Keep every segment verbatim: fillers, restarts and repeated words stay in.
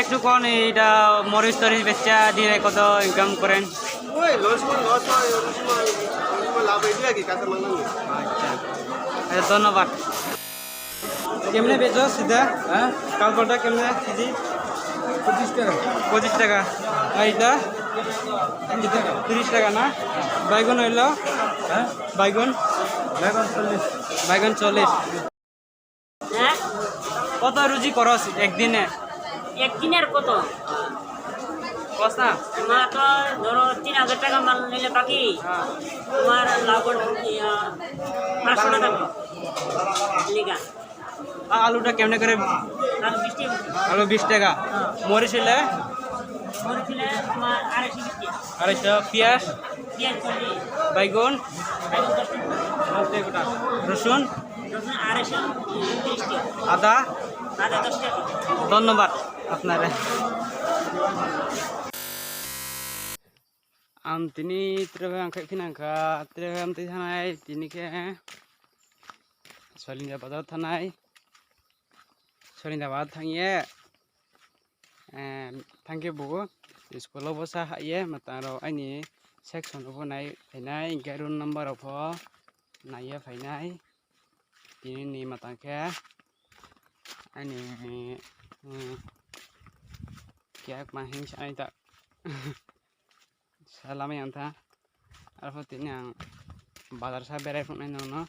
Chukon, এটা মরিচ টরিচ বেচা দিলে কত ইনকাম করেন? ওই লস করে লস হয়, অনেক সময়, অনেক সময় লাভ হয়, দু একই কাঁচা মাল আনি। আচ্ছা, আচ্ছা, ধন্যবাদ। কেমনে বেচো সিধা? হ্যাঁ? কালপটা কেমনে কেজি? পঁচিশ টাকা। পঁচিশ টাকা। আর এটা? তিরিশ টাকা। তিরিশ টাকা না? বাইগন হইলো? হ্যাঁ? বাইগন? বাইগন চল্লিশ। বাইগন চল্লিশ। হ্যাঁ? কত রুজি করস একদিনে? একদিনে আর কত? কস না? আমার তো ধরো তিন হাজার টাকা মাল নিলে বাকি হ্যাঁ। তোমার লাভ অইল, ইয়া, পাঁচশো টাকা। লিগা। আ-, আলুটা কেমনে করে? আলু বিশ টাকা। আলু বিশ টাকা। হ্যাঁ। মরিচ হইলে? মরিচ হইলে তোমার আড়াইশো বিশ টাকা। আড়াইশো। পিঁয়াজ? পিঁয়াজ চল্লিশ। বাইগন? বাইগন দশ টাকা। দশ টাকা গোটা। রসুন? রসুন আড়াইশো তিরিশ টাকা। আদা? আদা দশ টাকা। ধন্যবাদ আপনারে। Ang tini tre ang khaih phinang kha, tre ang tui thanai tini khe Solinda bazar thanai. Solinda bazar thang ye, eh, thang khe bo school wo bo sa hah ye, matang rao aini section rao pho nai phainai, hing khe roll number rao pho nai ye phainai. Tini ni matang khe aini, eh, khe ma hing sa nai ta. Sa lamai ang tha. Arphuh tini ang bazar sa berai phnuh nai nang no.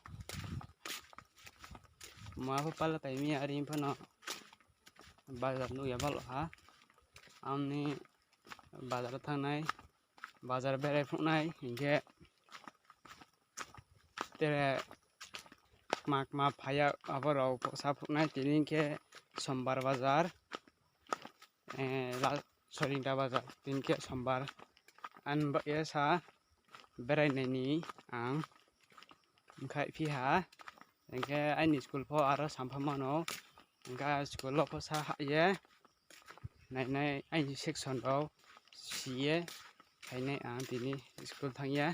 Ma pho pala tai mi ari pho no bazar nuh ya bal ha. Ang ni bazar thang nai, bazar berai phnuh nai, hing khe tere kma kma phai ya abo rao pho sa phnuh nai, tini khe Sombar bazar. Eh, la-, Solinda bazar, tini khe Sombar. Ang baoh ye sa berai nai ni ang khaih phi ha. Hing khe aini school pho aro sampha mano. Hing khe school wo pho sa hah ye. Nai nai aini section rao si ye. Phainai ang tini school thang ye.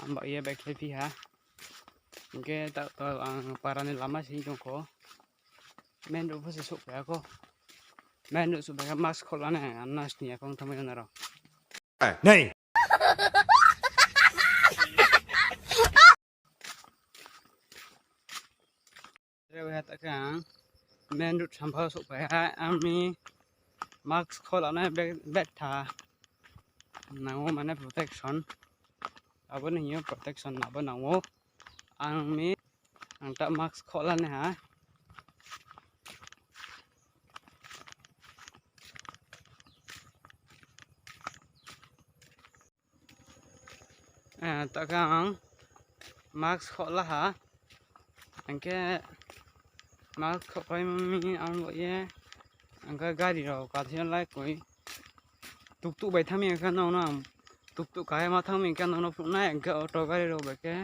Ang baoh ye baikhlai phi ha. Hing khe ta, ta ang para ni lama sing tong kho. Main road pho se souhphai ya kho. Main road souhphai khe mask khoh la nai ang na sini ya kho ong thanngmai ya na rao. Nei. Tre bai ha ta khe ang main road sampha souhphai ha, ang ni mask khoh la nai bag, bag tha nang ou mane protection. Abo ni hing yo protection abo nang ou. Ang ni, ang ta mask khoh la nai ha. Eh, ta khe ang mask khoh la ha. Ang khe mask khoh pai mi ang bo ye. Ang khe gari rao kathi lai koi. Tuktuk bai thanng mi ang khe nang no ang tuktuk kahai ma thanng mi ang khe nang no phnuh nai ang khe auto gari rao bai khe.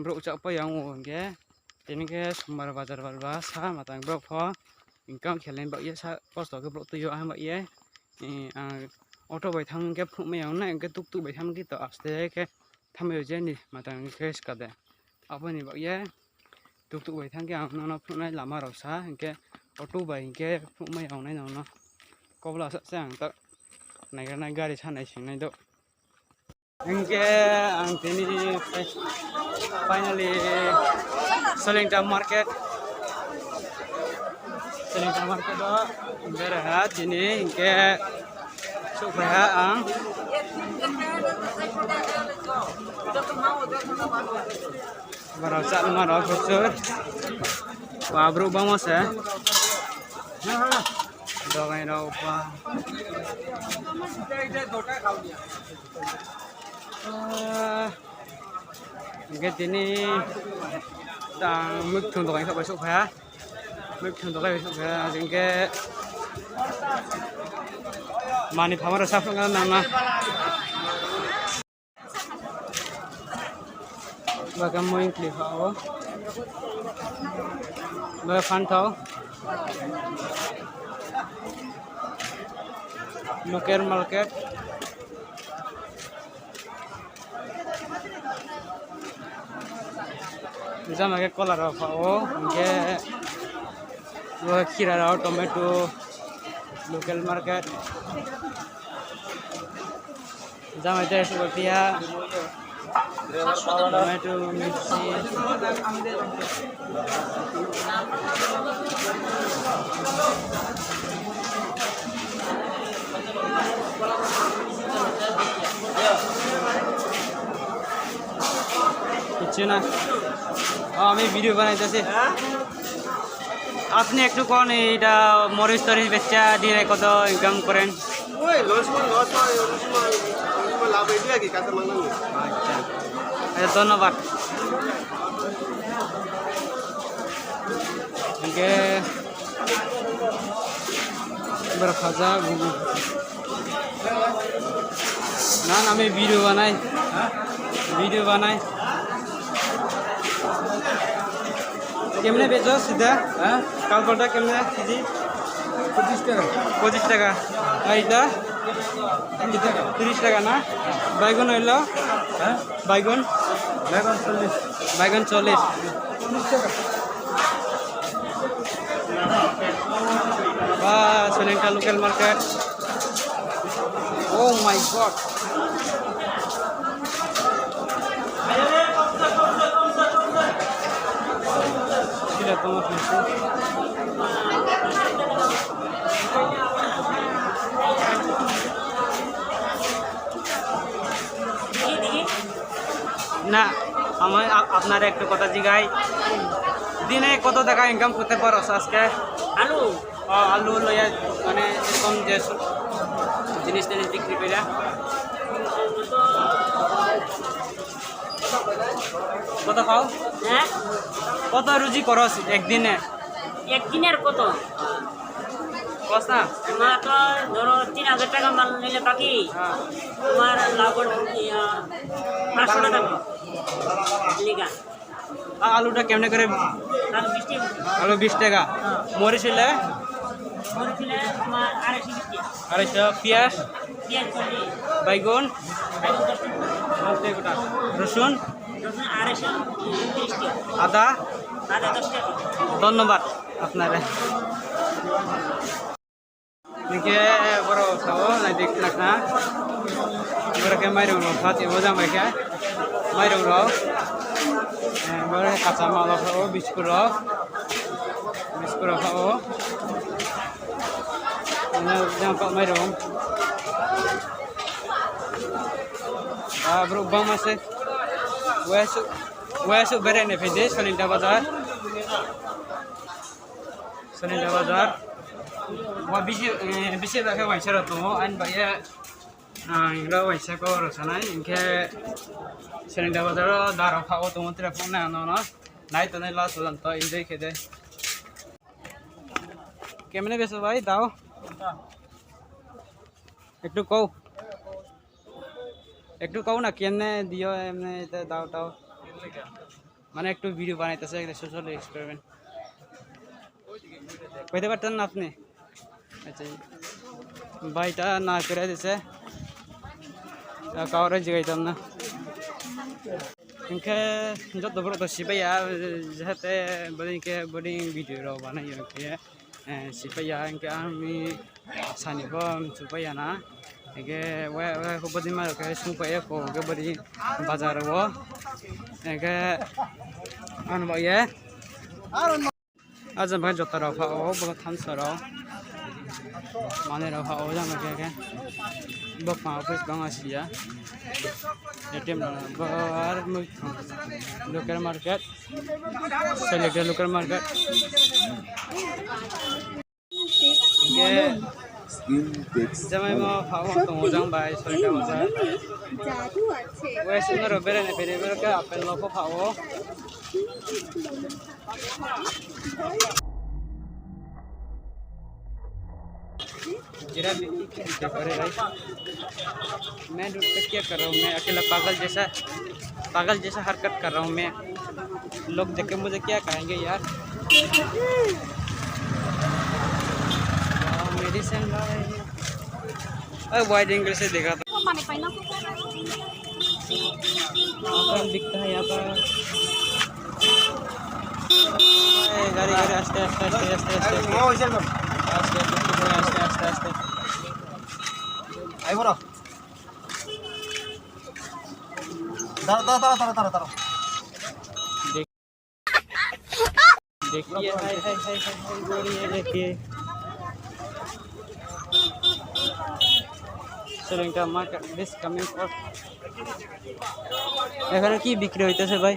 Brouh chahpai ya ong ou hing khe. Tini khe Sombar bazar bar ba sa matang brouh pho. Income khe lai baoh ye sa kosto khe brouh tui yo ang baoh ye. Eh, ang auto bai thanng khe phnuh mai ya ong nai ang khe tuktuk bai thanng khe to aste khe thanng mai ya je ni matang khe ska de. Abo ni baoh ye tuktuk bai thanng khe ang nang no phnuh nai lama rao sa hing khe auto bai hing khe phnuh mai ya ong nai nang no. Kobla sa se ang ta naigra nai gari sa nai sing nai do. Hing khe ang tini finally Solinda market, Solinda market o berai ha tini hing khe souhphai ha ang. Borao chá nma rao prochur. Ba brouh bangmo se. Dogai rao ba. Ah, hing khe tini tang mukthung dogai kha bai souhphai ha. Mukthung dogai bai souhphai ha. Hing khe mani phama rao sa phung nang na. Bagan moing kli ha o. Bagan phanthao. Local market. Jama khe kola rao pha o, hing khe Bo khira rao, tomato, local market. Jamai tei suh pia. Tomato, mirchi. কিচ্ছু না। ও, আমি ভিডিও বানাইতেছি। আপনি একটু কোন, এইটা মরিচ তরিচ বেচা দিনে কত ইনকাম করেন? ওই, লস হয়, লস হয়, অনেক সময়, অনেক সময় লাভ হয়, দিয়ে আর কি, কাঁচা মাল নেই। আচ্ছা। আচ্ছা, ধন্যবাদ। Hingkhe borok khaja, na, na, আমি ভিডিও বানাই, ভিডিও বানাই। কেমনে বেচো সিধা? হ্যাঁ? কালপাতা কেমনে কেজি? পঁচিশ টাকা। পঁচিশ টাকা। আর এটা? তিরিশ টাকা। তিরিশ টাকা না? বাইগুন হইলো? হ্যাঁ? বাইগুন? বাইগুন চল্লিশ। বাইগুন চল্লিশ। তিরিশ টাকা। Wah, Soilengta local market. Oh my God. Sila tongmo sini. না, আমি আপ-, আপনারে একটু কথা জিগাই। দিনে কত টাকা ইনকাম করতে পারো আজকে? আলু? ও, আলু লইয়া, মানে, এরকম যে স-, জিনিস টিনিস বিক্রি করিয়া। কত খাও? হ্যাঁ? কত রুজি করো একদিনে? একদিনে আর কত? কস না? তোমার তো ধরো তিন হাজার টাকা মাল নিলে বাকি হ্যাঁ। তোমার লাভ অইল, ইয়া, পাঁচশো টাকা। লিগা। আ-, আলুটা কেমনে করে? আলু বিশ টাকা। আলু বিশ টাকা। হ্যাঁ। মরিচ হইলে? মরিচ হইলে তোমার আড়াইশো বিশ টাকা। আড়াইশো। পিঁয়াজ? পিঁয়াজ চল্লিশ। বাইগুন? বাইগুন দশ টাকা। দশ টাকা গোটা। রসুন? রসুন আড়াইশো তিরিশ টাকা। আদা? আদা দশ টাকা। ধন্যবাদ আপনারে। Hingkhe borok sao, nai di khna khna. Borok khe mairung rok pha tongmo jang bai khe. Mairung rok. Eh, borok khe kacha mal rok pha o, biscuit rok. Biscuit rok pha o. Ano jang pha mairung. Ah, borok bangma se. Waisu, waisu berai ni phai di, Soilengta bazar. Soilengta bazar. Wa bisi, eh, bisi bakhe waisa rok tongo, ani bai ye, ah, ro waisa ko rok sanai, hingkhe Soilengta bazar o daro pha o tongo, tre phone na no no. Nai tongnai last pojjonto enjoy khe de. Kemne beso bhai, dao. একটু কও। একটু কও না, কেমনে দিও, এমনে এটা দাও, দাও। মানে একটু ভিডিও বানাইতেছে, একটা সোশ্যাল এক্সপেরিমেন্ট। কইতে পারতেন না আপনি? আচ্ছা, ভাইটা না করে দিছে। তা কাউরে জিগাইতাম না। Hingkhe joto borok to sipaiya, jahate bodei khe bodei video rok banai yo khe, eh, sipaiya, hingkhe ang ni sani bo mchupai ya na. Hingkhe we, we, bodei ma rok khe sungpai ya kho, hingkhe bodei bazar o. Hingkhe ano ba ye. Ajan bai jota rok pha o, bo thansa rok. Manui rok pha o, jang khe khe. Bo pha office bang a siya. A T M rok bo ar mui local market. Select local market. Hingkhe jamai ma pha o tongo jang bai soi tamo jang. West no rok berai ni phai ri, bero khe apple rok pha o. जरा भी क्या कर रहे भाई? मैं रोड पे क्या कर रहा हूँ? मैं अकेला पागल जैसा, पागल जैसा हरकत कर रहा हूँ मैं। लोग देख के मुझे क्या कहेंगे यार? मेडिसिन भाई। अरे वाइड एंगल से देखा था। कौन बिकता है यहाँ पर? এই গাড়ি, গাড়ি, আস্তে, আস্তে, আস্তে, আস্তে, আস্তে, আস্তে। আস্তে, আস্তে, আস্তে, আস্তে, আস্তে, আস্তে। এই বড়। দাঁড়া, দাঁড়া, দাঁড়া, দাঁড়া, দাঁড়া, দাঁড়া। দেখ-, দেখিয়ে, hi, hi, hi, hi, hi, গড়িয়ে দেখিয়ে। Sri Lanka market, this coming for. এখানে কি বিক্রি হইতেছে ভাই?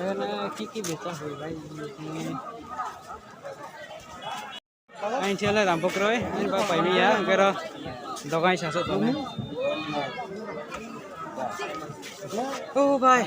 এখানে কি কি বেচা হয় ভাই? Aini channel Rambo Kroi, aini ba paimi ya, hingkhe ro dogan sasa tongnai. O bhai,